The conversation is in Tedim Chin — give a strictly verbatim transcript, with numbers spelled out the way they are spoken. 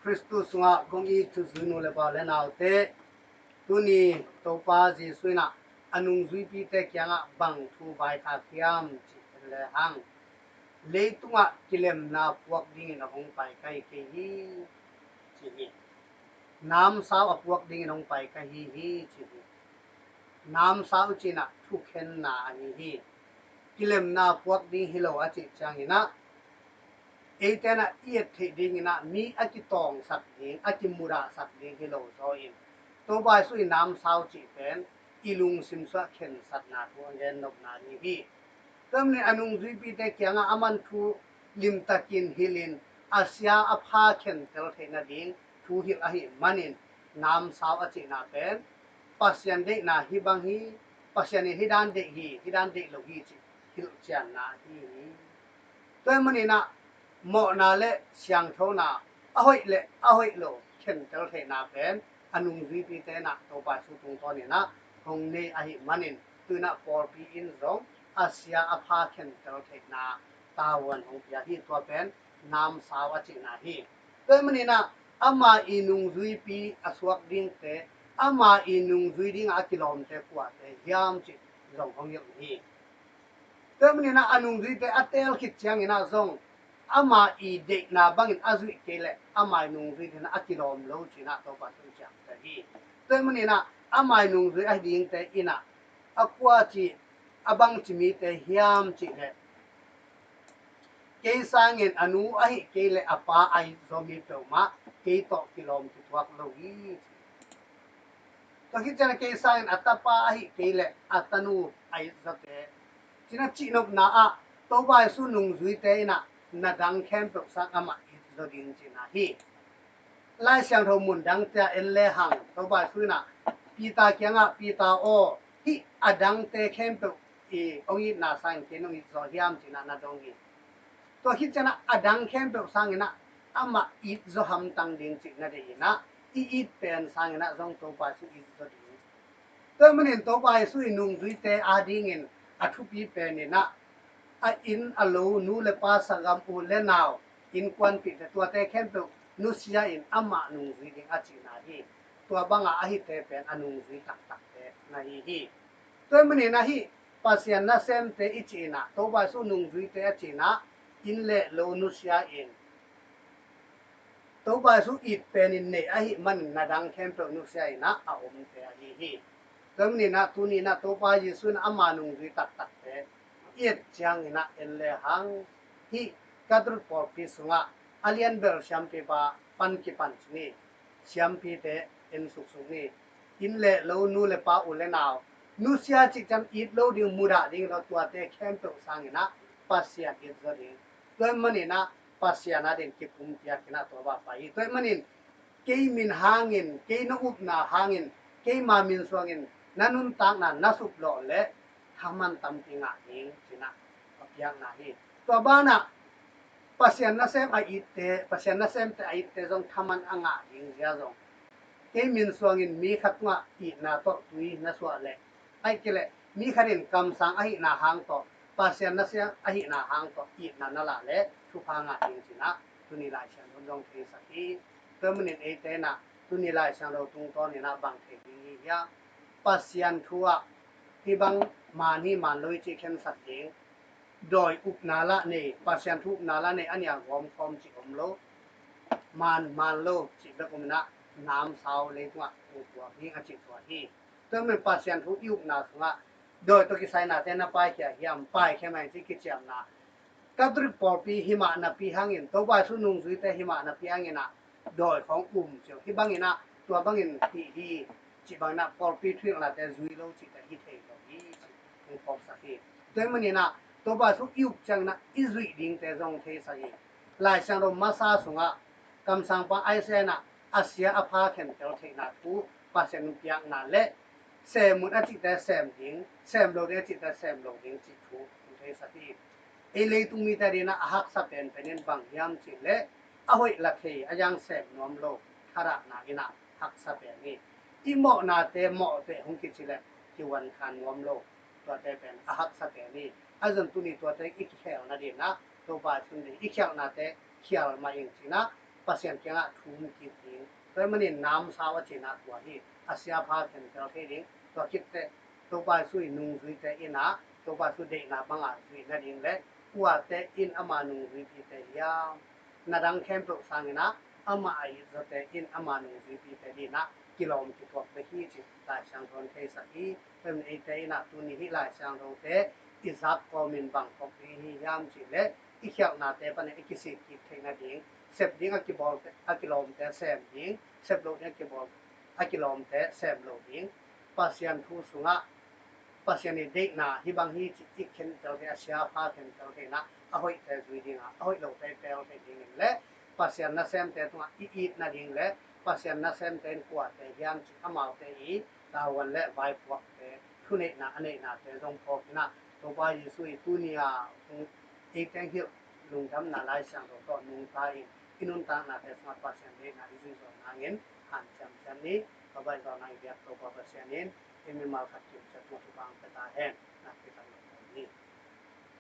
Khristu sungah kong it thuzui nu le pa le naute, tuni Topa Jesuh in ah a nungzuipite kiangah bang thu vaikhak hiam cih en le hang, leitungah kilemna puak dingin a hong pai ka hi kei hi, ci hi. Namsau a puak dingin a hong pai ka hi hi, ci hi. Namsau cih in ah thukhenna ahi hi. Kilemna puak ding hi lo a cih ciangin ah, eite in ah i et theih dingin ah mi a kitawngsak ding, a kimudahsak ding hi lo zaw in, Topa Jesuh i namsau cih pen i lungsim sungah khensatna thu a gennopna ahi hi. Tua manin a nungzuipite kiangah aman thu limtakin hilhin a sia a pha khentel theih nading thu hilh ahih manin, namsau a cihna pen Pasian deihna hih bang hi, Pasian in hih dan deih hi, hih dan deih lo hi cih hilhcianna ahi hi. Tua ahih manin ah mawhna le siangthona, a hoih le a hoih lo khentel theihna pen a nungzuipite in ah Topa Jesuh tungtawnin ah hong nei ahih manin, tu in ah pawlpi in zong a sia a pha khentel theihna tavuan hong pia hi. Tua pen namsau a cihna hi. Tua ahih manin ah ama i nungzuipi a suak dingte, ama i nungzui dingah a kilawmte kuate hiam cih zong hong hilh hi. Tua ahih manin ah a nungzuite a teel khit ciangin ah zong ama i deihna bangin a zuih kei leh ama i nungzuite in ah a kilawm lo ci-in ah Topa Jesuh in ciamteh hi. Tua ahih manin ah ama i nungzui a hi dingte in ah a kua ci, a bangci mite hiam cih leh, kei sangin a nu ahih kei leh a pa a it zaw mi peuhmah kei tawh kilawm kituak lo hi, ci. Tua khit ciangin kei sangin a tapa ahih kei leh a tanu a it zawte, ci-in ah cihnopna ah Topa Jesuh nungzuite in ah na dang khempeuh sang amah it zaw ding cihna hi. Lai Siangtho mun dangte ah en le hang, Topa Jesuh in ah Peter kiangah, Peter aw, hih a dangte khempeuh i hong itna sangin kei nong it zaw hiam ci-in ah na dong hi. Tua khit ciangin ah a dang khempeuh sangin ah amah it zaw hamtang ding cih na deih in ah, i it pen sangin ah zong Topa Jesuh it zaw ding. Tua ahih manin Topa Jesuh i nungzuite adingin a thupi pen in ah a inn a lo, nu le pa, sanggam, u le nau, innkuanpihte, tuate khempeuh nusia in amah nungzui ding a cihna hi. Tua bangah a hihte pen a nungzui taktakte na hi hi. Tua ahih manin ah hih Pasian nasemte i cih in ah, Topa Jesuh nungzuite a cih in ah, inn le lo nusia in, Topa Jesuh it pen in neih ahih manin na dang khempeuh nusia in ah a omte ahi hi. Tua ahih manin ah tuni in ah Topa Jesuh in ama nungzui taktakte i et ciangin ah en le hang, hih Catholic pawlpi sungah a lianbel siampipa pan kipan sung hi. Siampite en suksuk ni. Inn le lo, nu le pa, u le nau, nusia cih ciang it lo ding, mudah ding lo, tuate khempeuh sangin ah Pasian it zaw ding. Tua ahih manin ah Pasian ading kipumpiak in ah tua bang pai hi. Tua ahih manin kei min hangin, kei na upna hangin, keima min suangin na nuntakna na suplawh leh thaman tampi ngah ding ci-in ah a piakna hi. Tua banah Pasian nasem a itte, Pasian nasemte a itte zong thaman a ngah ding zia zong, kei min suangin mi khat tungah itna tawh tui na suah leh, ahih kei leh mi khat in kamsang ahihna hang tawh, Pasian nasem ahihna hang tawh itna na lah leh thupha ngah ding ci-in ah tuni Lai Siangtho zong theisak hi. Tua ahih manin eite in ah tuni Lai Siangtho tungtawn in ah bang thei ding hi hiam? Pasian thu ah hih bang maan hi maan lo i cih khensak ding, dawi upna lah nei, Pasian thu upna lah nei, a nih a gawm khawm cih om lo, maan maan lo cih bek om in ah namsau leitungah hong puak ding a cih tua hi. Tua ahih manin Pasian thu i upna sungah dawi tawh kisainate na paikhia hiam? Paikhia mah ing ci kiciamna. Catholic pawlpi hi mah napi hangin, Topa Jesuh nungzuite hi mah napi hangin ah dawi khawng um cio. Hih bangin ah tua bangin hih hi cih bangin ah pawlpi thuhilhnate zui lo cihte hi thei lo hi cih hong phawksak hi. Tua ahih manin ah Topa Jesuh i up ciangin ah i zuih dingte zong theisak hi. Lai Siangtho masa sungah kamsangpa Isaiah in ah a sia a pha khentel theihna thu Pasian in piakna le sem un a cihte sem ding, sem lo ding a cihte sem lo ding cih thu hong theisak hi. Ei leitung mite adingin ah a haksa penpen in bang hiam cih leh a hoih la thei, a zang sem nuam lo, thahatna in ah haksa pen hi. I mawhnate mawh teh hong kici leh kiuan khan nuam lo, tuate pen a haksa pen hi. A zon tuni tuate i kikhelna dingin ah Topa Jesuh in i khelnate khel mah ing ci-in ah Pasian kiangah thum kik ding. Tua ahih manin namsau a cihna tua hi. A siapha khentel thei ding. Tua khit teh Topa Jesu i nungzuite in ah Topa Jesu deihna bangah zuih nading le kuate in ama nungzuipite hiam, na dang khempeuh sangin ah amah a it zawte in ama nungzuipite dingin ah kilawm kituak bek hi cih Lai Siangtho in theisak hi. Tua ahih manin eite in ah tuni hih Lai Siangthote i zak kawmin bang phawk ding hi hiam cih leh i khialhnate panin i kisik kik theih nading, sep ding a kibawl a kilawmte sem ding, sep loh ding a kibawl a kilawmte sem lo ding, Pasian thu sungah Pasian i deihna hih bang hi cih i khentel thei, a siapha khentel thei in ah a hoihte zui ding a, a hoih lote i pel theih dingin le Pasian nasemte tungah i it nading le Pasian nasemte in kuate hiam cih amaute i tavuan le vaipuakte, thuneihna a neihnate zong phawk in ah Topa Jesu i tuni a hong ei teng hilh lungdamna Lai Siangtho tawh nungta in i nuntaknate sungah Pasian deihna i zui zawh nangin hanciam ciat ni. Ka baih zawh nang i biak Topa Pasian in i mimal khat kimciat tungah thupha hong pia ta hen. Nakpi tak lo.